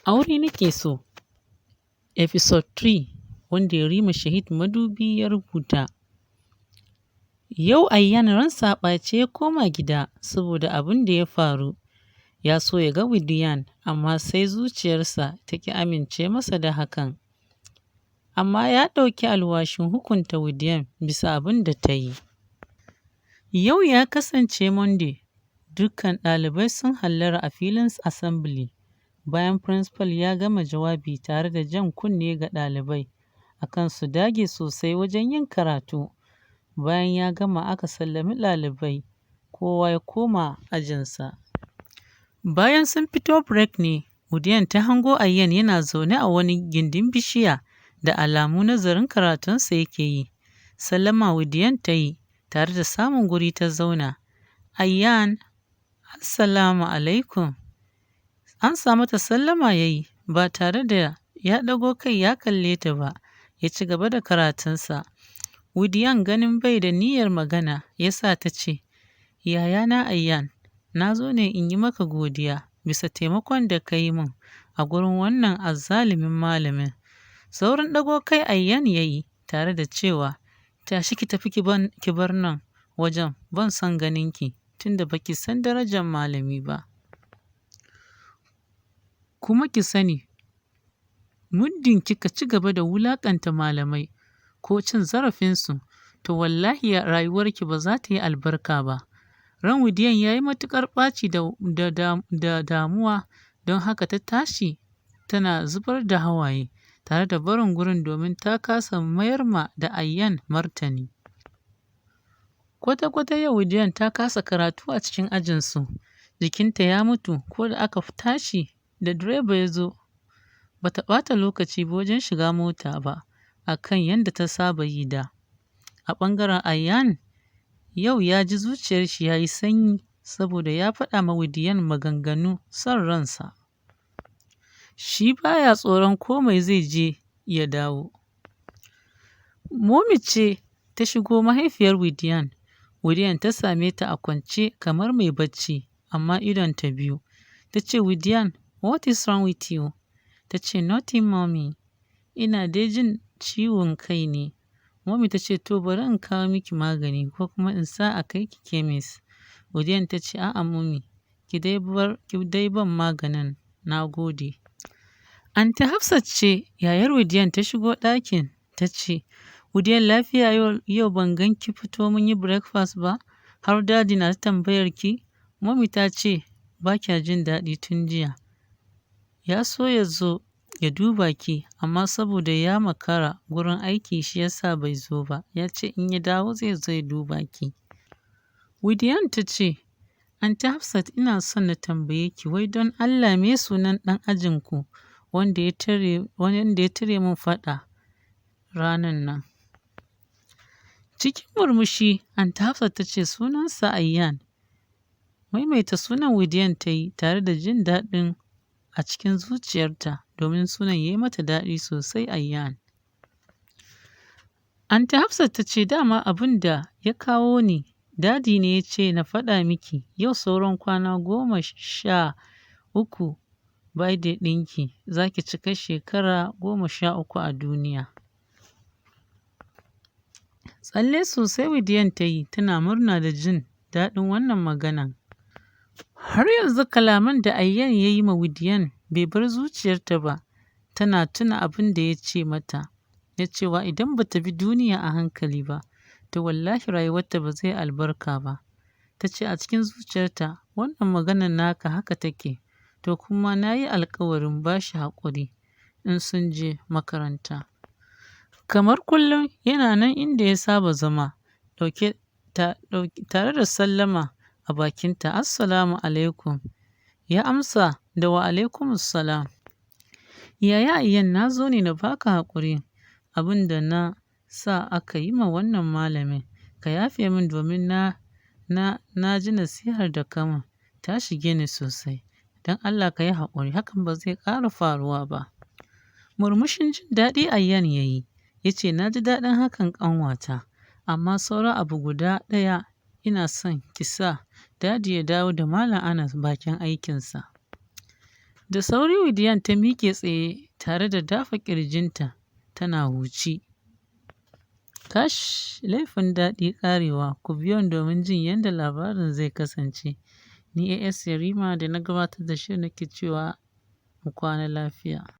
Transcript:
Aure Nake So, Episode 3, wanda Yarima Shahid Madubi ya rubuta. Yau Ayyan ransa a ɓace ya koma gida saboda abin da ya faru. Ya so ya ga Widiyan, amma sai zuciyarsa ta ƙi amince masa da hakan. Amma ya ɗauki alwashin hukunta Widiyan bisa abin da ta yi. Yau ya kasance Monday, dukkan ɗalibai sun hallara a filin assembly. Bayan principal ya gama jawabi tare da jan kunne ga ɗalibai akan su dage sosai wajen yin karatu. Bayan ya gama, aka sallami ɗalibai, kowa ya koma ajinsa. Bayan sun fito break ne, Widiyan ta hango Ayyan yana zaune a wani gindin bishiya, da alamu nazarin karatunsa yake yi. Sallama Widiyan ta yi tare da samun guri ta zauna. Ayyan, "Assalamu alaikum." Amsa mata sallama ya yi ba tare da ya ɗago kai ya kalle ta ba, ya ci gaba da karatunsa. Widiyan ganin bai da niyyar magana ya sa ta ce, "Yayana Ayyan, na zo ne in yi maka godiya bisa taimakon da ka yi min a gurin wannan azzalumin malamin." Saurin ɗago kai Ayyan ya yi tare da cewa, "Tashi ki tafi, ki bar nan wajen, ban son ganinki tunda baki san darajar malami ba. Kuma ki sani, muddin kika ci gaba da wulaƙanta malamai ko cin zarafinsu, to wallahi rayuwarki ba za ta yi albarka ba." Ran Widiyan ya yi matuƙar ɓaci da damuwa, don haka ta tashi tana zubar da hawaye tare da barin gurin domin ta kasa mayar ma da Ayyan martani. Kwata-kwata yau Widiyan ta kasa karatu a cikin ajinsu. Jikinta ya mutu. Ko da aka tashi da direba ya zo, bata ɓata lokaci ba wajen shiga mota ba a kan yadda ta saba yi da. A ɓangaren Ayyan, yau ya ji zuciyar shi ya yi sanyi saboda ya faɗa ma Widiyan maganganu son ransa. Shi baya tsoron komai zai je ya dawo. Momi ce ta shigo, mahaifiyar Widiyan. Widiyan ta same ta a kwance kamar mai bacci, amma idonta biyu. Ta ce, "Widiyan, what is wrong with you?" Ta ce, "Nothing, Mommy. Ina dai jin ciwon kai ne." Mommy ta ce, "To, bari in kawo miki magani ko kuma in sa a kai ki kemis." Widiyan ta ce, "A'a Mommy, ki dai ban maganin, na gode." Anty Hafsat ce, yayar Widiyan, ta shigo ɗakin ta ce, "Widiyan, lafiya yau ban gan ki fito mun yi breakfast ba, har Daddy na ta tambayar ki. Mommy ta ce ba kya jin daɗi tun jiya. Ya so ya zo ya duba ki, amma saboda ya makara gurin aiki shi yasa bai zo ba. Ya ce in ya dawo zai zo ya duba ki." Widiyan ta ce, "Anty Hafsat, ina son na tambaye ki, wai don Allah me sunan ɗan ajinku wanda ya tare min faɗa ranan nan?" Cikin murmushi Anty Hafsat ta ce, "Sunansa Ayyan." Maimaita sunan Widiyan ta yi tare da jin daɗin a cikin zuciyarta domin sunan ya yi mata daɗi sosai, Ayyan. Anty Hafsat ta ce, "Dama abin da ya kawo ni, Daddy ne ya ce na faɗa miki yau sauran kwana 13 birthday ɗinki, za ki cika shekara 13 a duniya." Tsalle sosai Widiyan ta yi tana murna da jin daɗin wannan maganan. Har yanzu kalaman da Ayyan ya yi ma Widiyan bai bar zuciyarta ba. Tana tuna abin da ya ce mata na cewa idan bata bi duniya a hankali ba, to wallahi rayuwarta ba zai albarka ba. Ta ce a cikin zuciyarta, "Wannan maganar naka haka take, to kuma na yi alkawarin ba shi haƙuri in sun je makaranta." Kamar kullum yana nan inda ya saba zama, ɗauke tare da sallama a bakinta, "Assalamu alaikum." Ya amsa da, "Wa alaikumussalam." "Yaya Ayyan, na zo ne na baka haƙuri abin da na sa aka yi ma wannan malamin. Ka yafe min domin na ji nasihar da ka min ta shige ni sosai. Don Allah ka yi haƙuri, hakan ba zai ƙara faruwa ba." Murmushin jin daɗi Ayyan ya yi, ya ce, "Na ji daɗin hakan, ƙanwata. Amma sauran abu guda ɗaya, ina son ki sa Daddy ya dawo da Malam Anas bakin aikinsa." Da sauri Widiyan ta miƙe tsaye tare da dafa ƙirjinta tana huci. Kash, laifin daɗi ƙarewa, ku biyo ni domin jin yadda labarin zai kasance. Ni AS Yarima da na gabatar da shirin nake cewa mu kwana lafiya.